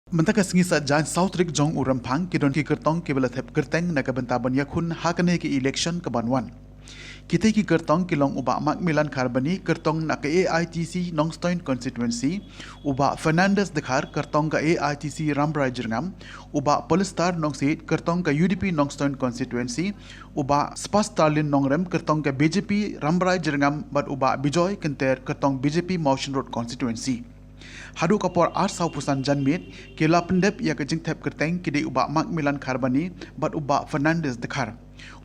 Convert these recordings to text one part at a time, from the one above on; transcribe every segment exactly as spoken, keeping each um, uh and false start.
Mynta ka sngi Saitjaiñ saw tarik jong u Rymphang ki don ki kyrtong kiba la thep kyrteng na ka bynta ban ïakhun ha kane ka election kaban wan. Kita ki kyrtong ki long u Bah Macmillan Kharbani, kyrtong na ka A I T C Nongstoiñ Constituency, u Bah Fernandez Dkhar, kyrtong ka A I T C Rambrai Jyrngam, u Bah Polistar Nongsiej, kyrtong ka U D P Nongstoiñ Constituency, u Bah Spas Starlin Nongrem, kyrtong ka B J P Rambrai Jyrngam, bad u Bah Bijoy Kynter, kyrtong B J P Mawshynrut Constituency. Haduh ka por ar saw phew san janmiet, ki la pyndep ïa ka jingthep kyrteng ki dei u Bah Macmillan Kharbani bad u Bah Fernandez Dkhar.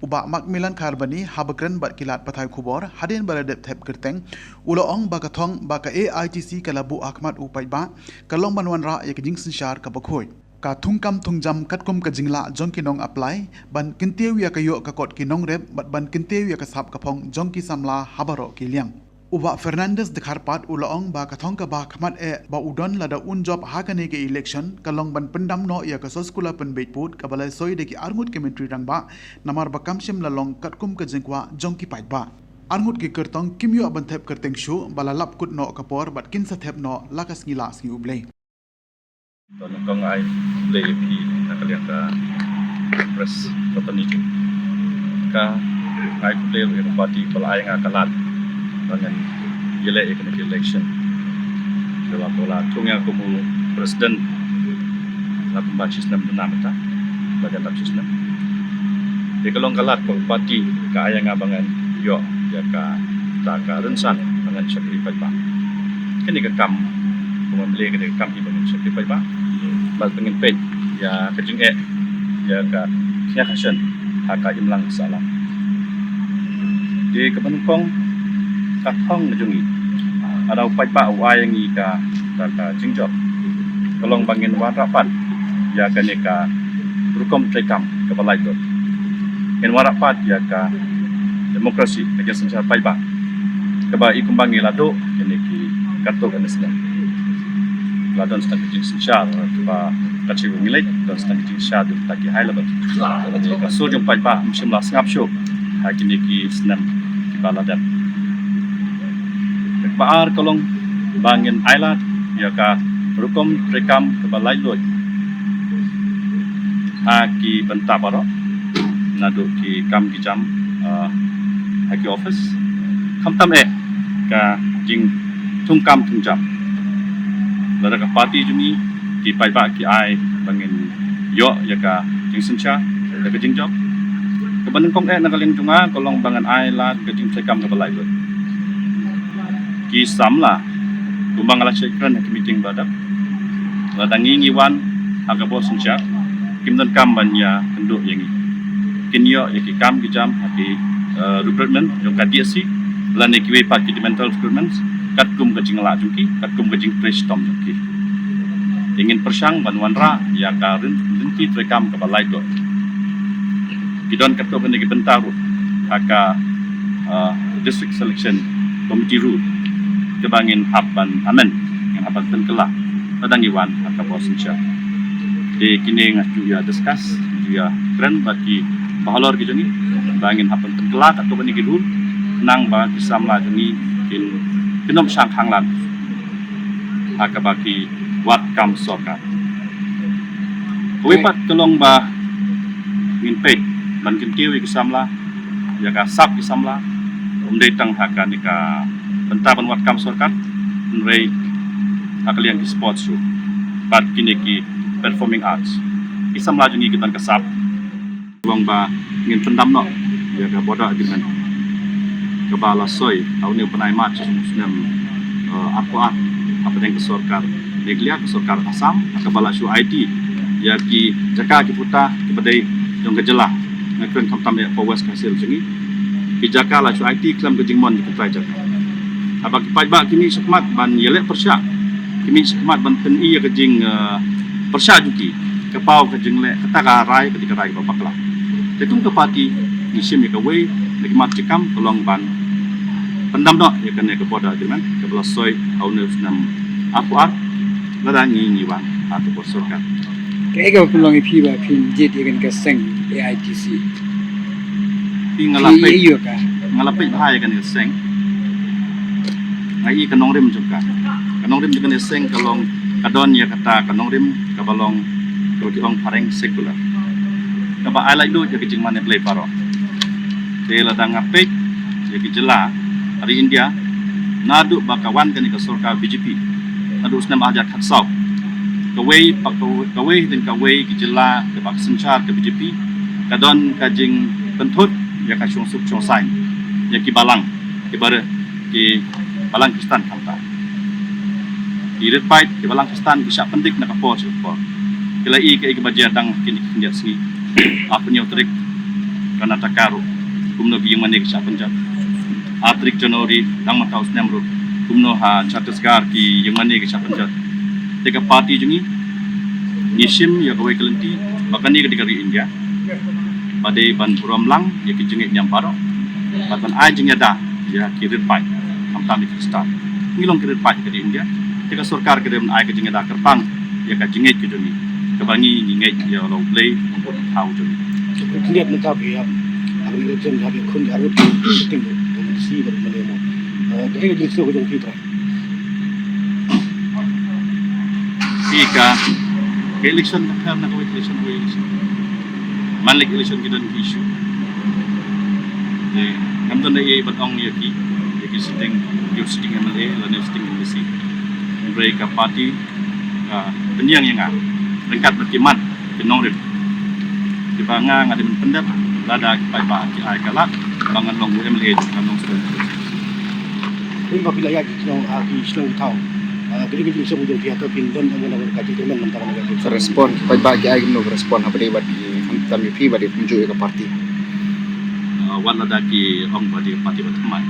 U Bah Macmillan Kharbani, haba kren bad ki lad pathai khubor hadien ba la dep thep kyrteng, u la ong ba ka thong ba ka A I T C ka la buh ha khmat u paidbah ka long ban wanrah ïa ka jingsynshar kaba khuid. Ka thungkam thungjam katkum ka jinglah jong ki nong apply ban kyntiew ïa ka ïoh ka kot ki nongrep bad ban kyntiew ïa ka sap ka phong jong ki samla ha baroh ki liang. U Bah Fernandez Dkhar pat u la ong ba ka thong kaba ha khmat eh ba u don lada un jop ha kane ka election ka long ban pyndam noh ïa ka soskular pynbeit pud kaba la soi da ki arngut ki myntri rangbah, namar ba kam shym la long katkum ka jingkwah jong ki paidbah. Arngut ki kyrtong kim ïoh ban thep kyrteng shuh ba la lap kut noh ka por bad kin sa thep noh la ka sngi Lah Sngi U Blei. To nyngkong ai khublei ïa phi na ka liang ka press company. Ka ai khublei ïa ka party ba la ai nga ka lad ba ngan ïaleh ïa kane ka election. Ka la, ka la thung ïa nga kum u president la kumba shi snem duna mynta, ba dang dap shi snem. Te ka long ka lad ba ka party ka ai ïa nga ba ngan ïoh ïa kata ka rynsan ba ngan shakri paidbah. Kane ka kam, kumba ym lei kane ka kam hi ba ngan shakri paidbah. Bad ba ngin peit ïa ka jingeh ïa ka khia ka shen ha ka imlang sahlang. Te kaba nyngkong, ka thong ka jong ngi, lada u paidbah u ai ïa ngi ka, ka, ka jingjop, ka long ba ngin wanrah pat ïa kane ka rukom treikam kaba laitluid. Ngin wanrah pat ïa ka demokrasi, ka jingsynshar paidbah, kaba i kumba ngi la duh kine ki katto katne snem. La don sdang ka jingsynshar kaba ka chi ngi leit, don sdang ka jingsynshar da ki high level. Ka sur jong paidbah ym shym la sngap shuh ha kine ki snem kiba la dep. Kaba ar ka long ba ngin ai lad ïa ka rukom treikam kaba laitluid ha ki bynta baroh, naduh ki kam ki jam, ah, ha ki office, khamtam eh ka jingthungkam thungjam. Lada ka party jong ngi, ki paidbah ki ai ba ngin ïoh ïa ka jingsynshar, ïa ka jingjop. Kaba nyngkong eh na ka liang jong nga ka long ba ngan ai lad ka jingtreikam kaba laitluid. Ki samla, kumba nga la shait kren ha ki meeting ba dap, lada ngi ngi wan ha ka bor synshar, kim donkam ban ïakynduh ïa ngi. Kin ïoh ïa ki kam ki jam ha ki, eh, recruitment jong ka D S C lane kiwei pat ki departmental recruitments katkum ka jinglah jong ki, katkum ka jingtrei shitom jong ki. Te ngin pyrshang ban wanrah ïa ka ryn-, lynti treikam kaba laitluid. Ki don katto katne ki bynta ruh ha ka, ah, District Selection Committee Rule kaba ngin hap ban amend, ngin hap ban pynkylla lada ngi wan ha ka bor synshar. Te kine nga ju ïa discuss, ju ïa kren bad ki bahalor ki jong ngi ba ngin hap ban pynkylla katto katne ki rule, khnang ba ki samla jong ngi kin, kin ym shang khang lad ha kaba ki wad kam sorkar. Kawei pat ka long ba ngin peit ban kyntiew ïa ki samla, ïa ka sap ki samla, ym dei tang ha kane ka bynta ban wad kam sorkar, hynrei ha ka liang ki sports ruh bad kine ki performing arts. Ki samla jong ngi ki don ka sap. Long ba ngin pyndam noh ïa ka border agreement kaba la soi ha une u bnai March snem, eh, arphew ar, hapdeng ka sorkar Meghalaya, ka sorkar Assam, kaba la shu aiti ïa ki jaka ki puta kiba dei jong ka jylla, nga kren khamtam ïa ka West Khasi Hills jong ngi. Ki jaka la shu aiti khlem ka jingmon jong ki trai jaka. Haba ki paidbah ki mih shakhmat ban ïaleh pyrshah, ki mih shakhmat ban pyni ïa ka jing, eh, pyrshah jong ki, ka paw ka jingleh, kata ka rai ka dei ka rai kaba bakla. Te kum ka party ngi shim ïa kawei na ki mat ki kam ka long ban pyndam noh ïa kane ka border agreement kaba la soi ha une u snem arphew ar, lada ngi ngi wan ha ka bor sorkar. Kaei kaba pynlong ïa phi ba phin jied ïa kane ka seng A I T C? Phi, nga la peit, nga la peit bha ïa kane ka seng. Nga i ka nongrim jong ka, ka nongrim jong kane ka seng ka long Ka don ïa kata ka nongrim kaba long, kaba ki ong phareng, secular, kaba ai laitluid ïa ka jingmane Blei baroh. Te lada nga peit ïa ki jylla ha ri India, naduh ba ka wan kane ka sorkar B J P, naduh snem ar hajar khatsaw, kawei pa kawei, kawei hadien kawei ki jylla kiba ka synshar ka B J P, ka don ka jingpynthut ïa ka shongsuk shongsaiñ ïa ki balang, ki bar-, ki balang Khristan khamtam. Ki rit paid, ki balang Khristan ki shah pyndik na ka por sha ka por. Ki la ïohi kaei kaba jia dang kine ki khyndiat sngi. Arphew hynñiew tarik Karnataka ruh kumno ki ïingmane ki shah pynjot. Ar tarik January dang mynta u snem ruh kumno ha Chhattisgarh ki ïingmane ki shah pynjot. Te ka party jong ngi, ngi shim ïa kawei ka lynti ba kane ka dei ka ri India, ba dei ban burom lang ïa ki jingngeit niam baroh, bad ban ai jingïada ïa ki rit paid, khamtam ïa ki Khristan. Ngi long ki rit paid ka ri India. Te ka sorkar ka dei ban ai ka jingïada kyrpang ïa ka jingngeit ka jong ngi, kaba ngi, ngi ngeit ïa la U Blei, U Thaw jong ngi. Ka khyndiat mynta ki ïa, ha ka election ha ki khun ki arngut ki sitting, ka M D C bad M L A mo. Eh, kaei ka jingsngew ka jong phi trai? Phi ka, ka election ka pher na kawei ka election, kawei election. Man la ki election ki don ki issue. Te ngam don da ei ban ong ïa ki, ïa ki sitting, ïa u sitting M L A lane u sitting M D C. Hynrei ka party ka pynïeng ïa nga ryngkat bad ki mat ki nongrim kiba nga, nga dei ban pyndep lada ki paidbah ki ai ka lad ba ngan long u M L A jong ka Nongstoiñ. Kumba phi la ïaid ki shnong, ah, ki shnong ki thaw, ah, kaei ka jingsngew jong phi haba phin don ïa kane ka jingkyrmen mynta kane ka election? Respond, paidbah ki ai kumno ka respond haba dei bad ki, khamtam ïa phi ba dei kumjuh ïa ka party? Ah, wat lada ki ong ba dei ka party ba thymmai,